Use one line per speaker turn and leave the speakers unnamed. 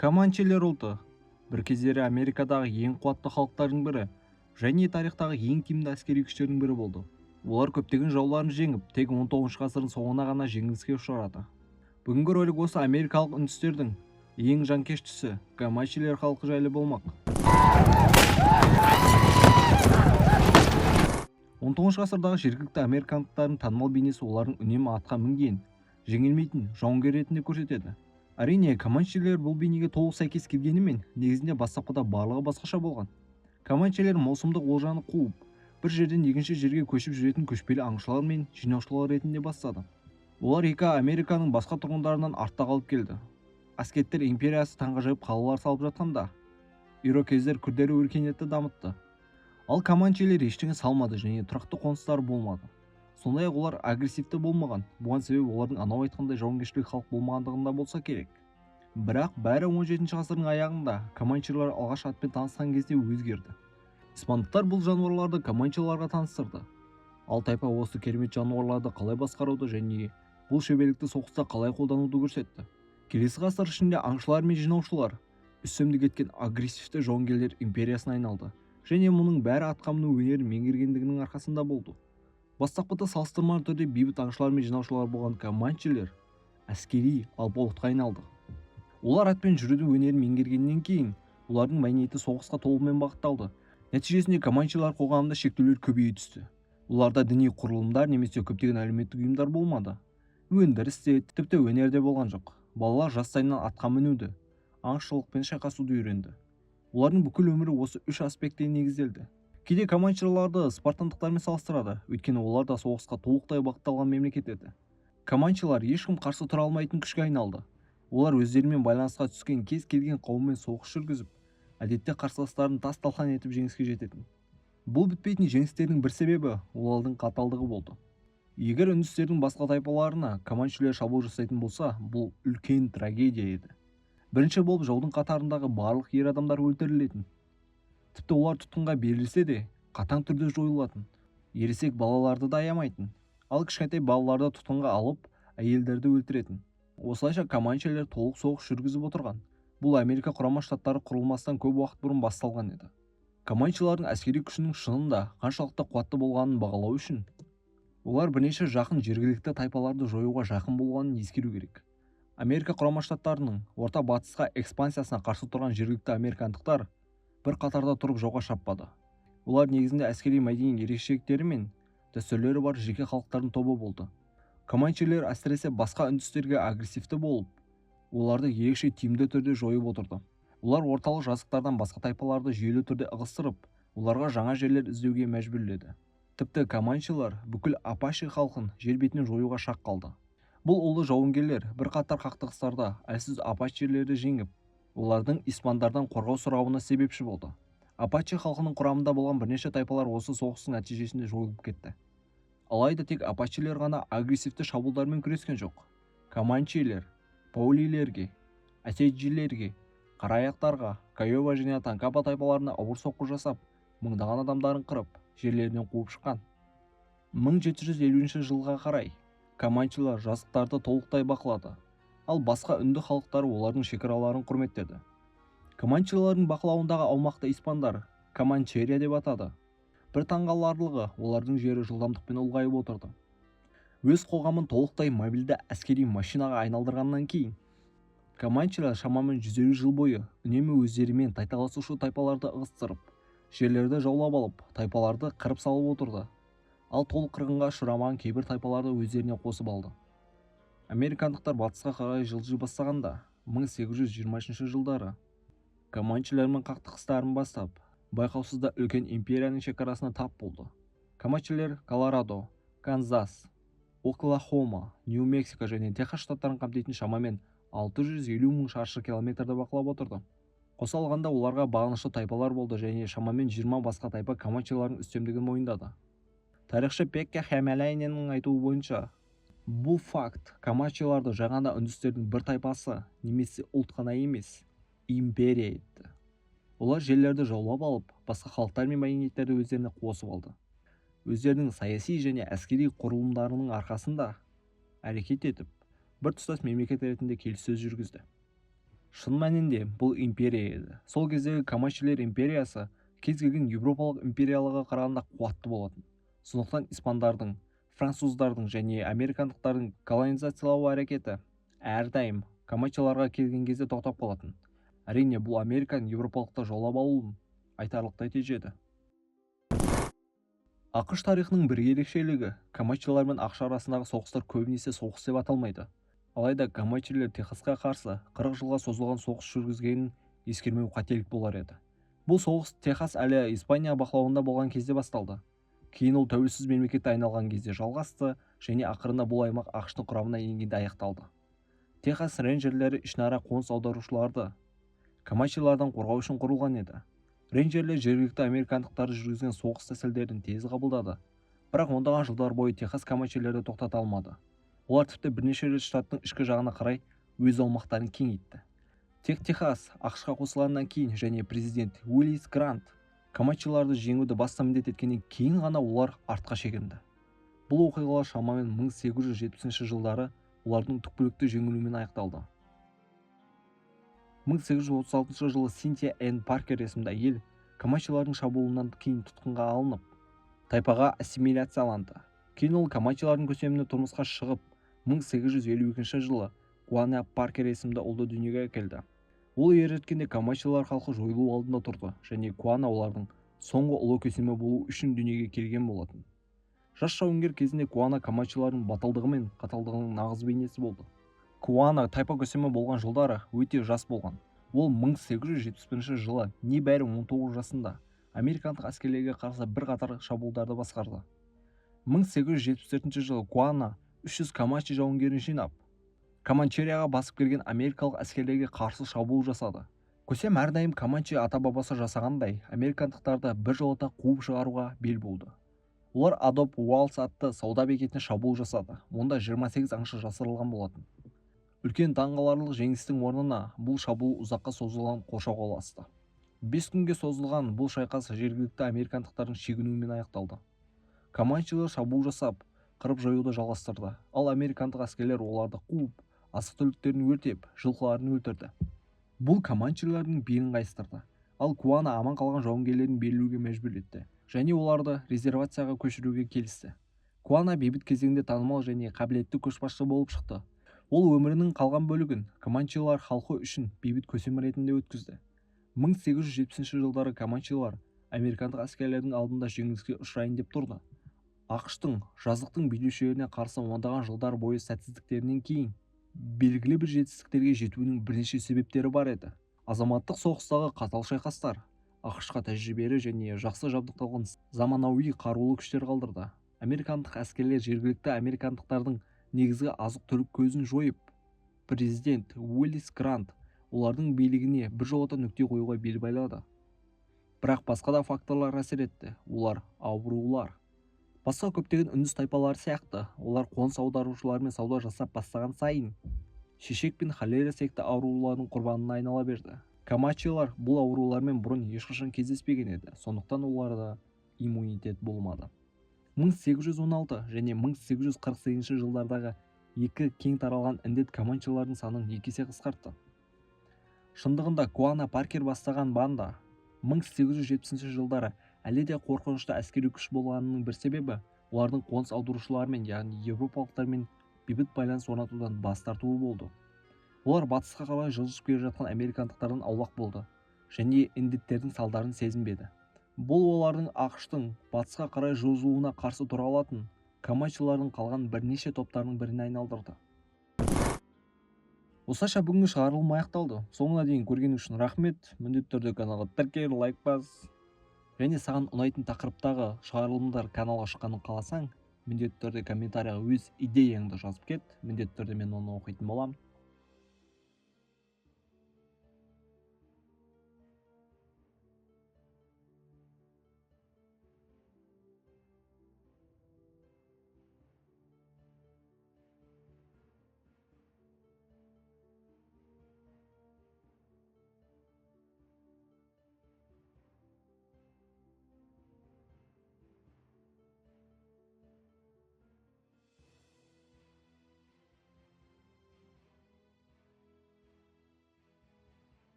Команчелер ұлты бір кездері Америкадағы ең қуатты халықтардың бірі және тарихтағы ең тиімді әскери күштердің бірі болды. Олар көптеген жауларын жеңіп, тек 19 ғасырдың соңына ғана жеңіліске ұшырады. Бүгінгі ролик осы америкалық үндістердің ең жанкештісі команчелер халқы жайлы болмақ. 19 ғасырдағы жергілікті американдықтардың танымал бейнесі олардың үнемі атқа мінген, жеңілмейтін жауынгер ретінде көрсетеді. Әрине, команчелер бұл бейнеге толық сәйкес келгенімен, негізінде бастапқыда барлығы басқаша болған. Команчелер маусымдық олжаны қуып, бір жерден екінші жерге көшіп жүретін көшпелі аңшылар мен жинаушылар ретінде бастады. Олар екі Американың басқа тұрғындарынан артта қалып келді. Аскеттер империясы таңғажайып қалалар салып жатқанда, ирокездер күрделі өркениетті дамытты. Ал команчелер ештеңе салмады және тұрақты қоныстары болмады. Сондай-ақ олар агрессивті болмаған. Бұған себеп олардың анау айтқандай жауынгершілік халық болмағандығында болса керек. Бірақ бәрі 17 ғасырдың аяғында команчелер алғаш атпен танысқан кезде өзгерді. Испандықтар бұл жануарларды команчеларға таныстырды. Ал тайпа осы керемет жануарларды қалай басқаруды және бұл шеберлікті соғыста қалай қолдануды көрсетті. Келесі ғасыр ішінде аңшылар мен жинаушылар үстемдік еткен агрессивті жауынгерлер империясына айналды. Және мұның бәрі атқа міну өнерін меңгергендігінің арқасында болды. Бастапқыда салыстырмалы түрде бейбіт аңшылар мен жинаушылар болған команчелер әскери алпауытқа айналды. Олар атпен жүрудің өнерін меңгергеннен кейін олардың мәдениеті соғысқа толығымен бағытталды. Нәтижесінде команчелар қоғамында шектеулер көбейе түсті. Оларда діни құрылымдар немесе көптеген әлеуметтік ұйымдар болмады. Өндіріс те, тіпті өнер де болған жоқ. Балалар жастайынан атқа мінуді, аңшылық пен шайқасуды үйренді. Олардың бүкіл өмірі осы үш аспектте негізделді. Кейде команчеларды спартандықтармен салыстырады, өйткені олар да соғысқа толықтай бағытталған мемлекет еді. Команчелар ешкім қарсы тұра алмайтын күшке айналды. Олар өздерімен байланысқа түскен кез келген қауыммен соғыс жүргізіп, әдетте қарсыластарын тас-талқан етіп жеңіске жететін. Бұл бітпейтін жеңістердің бір себебі олардың қаталдығы болды. Егер үндістердің басқа тайпаларына команчелер шабуыл жасайтын болса, бұл үлкен трагедия еді. Бірінші болып жаудың қатарындағы барлық ер адамдар өлтірілетін. Тіпті олар тұтқынға берілсе де, қатаң түрде жойылатын. Ересек балаларды да аямайтын. Ал кішкентай балаларды тұтқынға алып, әйелдерді өлтіретін. Осылайша команчелер толық соғыс жүргізіп отырған. Бұл Америка Құрама Штаттары құрылмастан көп уақыт бұрын басталған еді. Команчелардың әскери күшінің шынында қаншалықты қуатты болғанын бағалау үшін олар бірнеше жақын жергілікті тайпаларды жоюға жақын болғанын ескеру керек. Америка Құрама Штаттарының Орта Батысқа экспансиясына қарсы тұрған жергілікті американдықтар бір қатарда тұрып жауға шаппады. Олар негізінде әскери мәдени ерекшеліктері мен дәстүрлері бар жеке халықтардың тобы болды. Команчелер әсіресе басқа үндістерге агрессивті болып, оларды ерекше тиімді түрде жойып отырды. Олар орталық жазықтардан басқа тайпаларды жүйелі түрде ығыстырып, оларға жаңа жерлер іздеуге мәжбүрледі. Тіпті команчелар бүкіл апачи халқын жер бетінен жоюға шақ қалды. Бұл ұлы жауынгерлер бірқатар қақтығыстарда әлсіз апачилерді жеңіп, олардың испандардан қорғау сұрауына себепші болды. Апачи халқының құрамында болған бірнеше тайпалар осы соғыстың нәтижесінде жойылып кетті. Алайда тек апачилер ғана агрессивті шабуылдармен күрескен жоқ. Команчелер паулилерге, осейджилерге, қараяқтарға, кайова және тонкапа тайпаларына ауыр соққы жасап, мыңдаған адамдарын қырып, жерлерінен қуып шыққан. 1750 жылға қарай команчелар жазықтарды толықтай бақылады, ал басқа үнді халықтары олардың шекараларын құрметтеді. Команчелардың бақылауындағы аумақты испандар Команчерия деп атады. Бір таңғаларлығы, олардың жері жылдамдықпен ұлғайып отырды. Өз қоғамын толықтай мобильді әскери машинаға айналдырғаннан кейін команчелер шамамен 150 жыл бойы үнемі өздерімен тайталасушы тайпаларды ығыстырып, жерлерді жаулап алып, тайпаларды қырып салып отырды. Ал толық қырғынға ұшырамаған кейбір тайпаларды өздеріне қосып алды. Американдықтар батысқа қарай жылжи бастағанда 1823 жылдары команчелермен қақтығыстарын бастап, байқаусызда үлкен империяның шекарасына тап болды. Команчелер Колорадо, Канзас, Оклахома, Нью-Мексико және Техас штаттарын қамтитын шамамен 650 мың шаршы километрді бақылап отырды. Қоса алғанда оларға бағынышты тайпалар болды және шамамен 20 басқа тайпа команчелардың үстемдігін мойындады. Тарихшы Пекка Хямяляйненнің айтуы бойынша, бұл факт команчеларды жай ғана үндістердің бір тайпасы немесе ұлт қана емес, империя етті. Олар жерлерді жаулап алып, басқа халықтар мен мәдениеттерді өздеріне қосып алды. Өздерінің саяси және әскери құрылымдарының арқасында әрекет етіп, біртұтас мемлекет ретінде келіссөз жүргізді. Шын мәнінде бұл империя еді. Сол кездегі команчилер империясы кез келген еуропалық империяларға қарағанда қуатты болатын. Сондықтан испандардың, француздардың және американдықтардың колонизациялау әрекеті әрдайым команчиларға келген кезде тоқтап қалатын. Әрине, бұл Американың еуропалықты жаулап алуын айтарлықтай тежеді. АҚШ тарихының бір ерекшелігі: команчилар мен АҚШ арасындағы соғыстар көбінесе соғыс деп аталмайды. Алайда команчилер Техасқа қарсы 40 жылға созылған соғыс жүргізгенін ескермеу қателік болар еді. Бұл соғыс Техас әлі Испания бақылауында болған кезде басталды. Кейін ол тәуелсіз мемлекетке айналған кезде жалғасты және ақырында бұл аймақ АҚШ-тың құрамына енгенде аяқталды. Техас рейнджерлері ішінара қоныс аударушыларды команчилардан қорғау үшін құрылған еді. Рейнджерлер жергілікті американдықтарды жүргізген соғыс тәсілдерін тез қабылдады, бірақ ондаған жылдар бойы Техас команчилерді тоқтата алмады. Олар тіпті бірнеше рет штаттың ішкі жағына қарай өз аумақтарын кеңейтті. Тек Техас АҚШ-қа қосылғаннан кейін және президент Уиллис Грант команчиларды жеңуді басты міндет еткеннен кейін ғана олар артқа шегінді. Бұл оқиғалар шамамен 1870 жылдары олардың түпкілікті жеңілуімен аяқталды. 1836 жылы Синтия Энн Паркер есімді әйел команчилардың шабуылынан кейін тұтқынға алынып, тайпаға ассимиляцияланды. Кейін ол команчилардың көсеміне тұрмысқа шығып, 1852 жылы Куана Паркер есімді ұлды дүниеге әкелді. Ол ержеткенде, команчилар халқы жойылу алдында тұрды және Куана олардың соңғы ұлы көсемі болу үшін дүниеге келген болатын. Жас жауынгер кезінде Куана команчилардың батылдығы мен қаталдығының нағыз бейнесі болды. Куана тайпа көсемі болған жылдары өте жас болған. Ол 1871 жылы небәрі 19 жасында американдық әскерлерге қарсы бірқатар шабуылдарды басқарды. 1874 жылы Куана 300 команчи жауынгерін жинап, Команчерияға басып келген америкалық әскерлерге қарсы шабуыл жасады. Көсем әрдайым команчи ата-бабасы жасағандай, американдықтарды біржолата қуып шығаруға бел буды. Олар Адоб Уоллс атты сауда бекетіне шабуыл жасады. Онда 28 аңшы жасырылған болатын. Үлкен, таңғаларлық жеңістің орнына бұл шабуыл ұзаққа созылған қоршауға ұласты. 5 күнге созылған бұл шайқас жергілікті американдықтардың шегінуімен аяқталды. Команчилар шабуыл жасап, қырып жоюды жалғастырды, ал американдық әскерлер оларды қуып, азық-түліктерін өртеп, жылқыларын өлтірді. Бұл команчилардың белін қайыстырды, ал Куана аман қалған жауынгерлерін берілуге мәжбүр етті және оларды резервацияға көшіруге келісті. Куана бейбіт кезеңде танымал және қабілетті көшбасшы болып шықты. Ол өмірінің қалған бөлігін команчилар халқы үшін бейбіт көсем ретінде өткізді. 1870 жылдары команчилар американдық әскерлердің алдында жеңіліске ұшырайын деп тұрды. АҚШ-тың жазықтың билеушілеріне қарсы ондаған жылдар бойы сәтсіздіктерінен кейін белгілі бір жетістіктерге жетуінің бірнеше себептері бар еді. Азаматтық соғыстағы қатал шайқастар АҚШ-қа тәжірибелі және жақсы жабдықталған заманауи қарулы күштер қалдырды. Американдық әскерлер жергілікті американдықтардың негізгі азық-түлік көзін жойып, президент Уиллис Грант олардың билігіне біржолата нүкте қоюға бел байлады. Бірақ басқа да факторлар әсер етті. Олар аурулар. Басқа көптеген үндіс тайпалары сияқты, олар қоныс аударушылармен сауда жасап бастаған сайын шешек пен холера секті аурулардың құрбанына айнала берді. Команчилар бұл аурулармен бұрын ешқашан кездеспеген еді, сондықтан оларда иммунитет болмады. 1816 және 1848 жылдардағы екі кең таралған індет команчилардың санын екі есе қысқартты. Шындығында, Куана Паркер бастаған банда 1870 жылдары әлі де қорқынышты әскери күш болғанының бір себебі олардың қоныс аударушылармен, яғни еуропалықтармен бейбіт байланыс орнатудан бас тартуы болды. Олар батысқа қарай жылжып келе жатқан американдықтардан аулақ болды және індеттердің салдарын сезінбеді. Бұл олардың АҚШ-тың батысқа қарай жылжуына қарсы тұра алатын команчилардың қалған бірнеше топтарының біріне айналдырды. Осылайша, бүгінгі шығарылым аяқталды. Соңына дейін көргенің үшін рахмет. Міндетті түрде каналға тіркел, лайк бас және саған ұнайтын тақырыптағы шығарылымдар каналға шыққанын қаласаң, міндетті түрде комментарийға өз идеяңды жазып кет. Міндетті түрде мен оны оқитын боламын.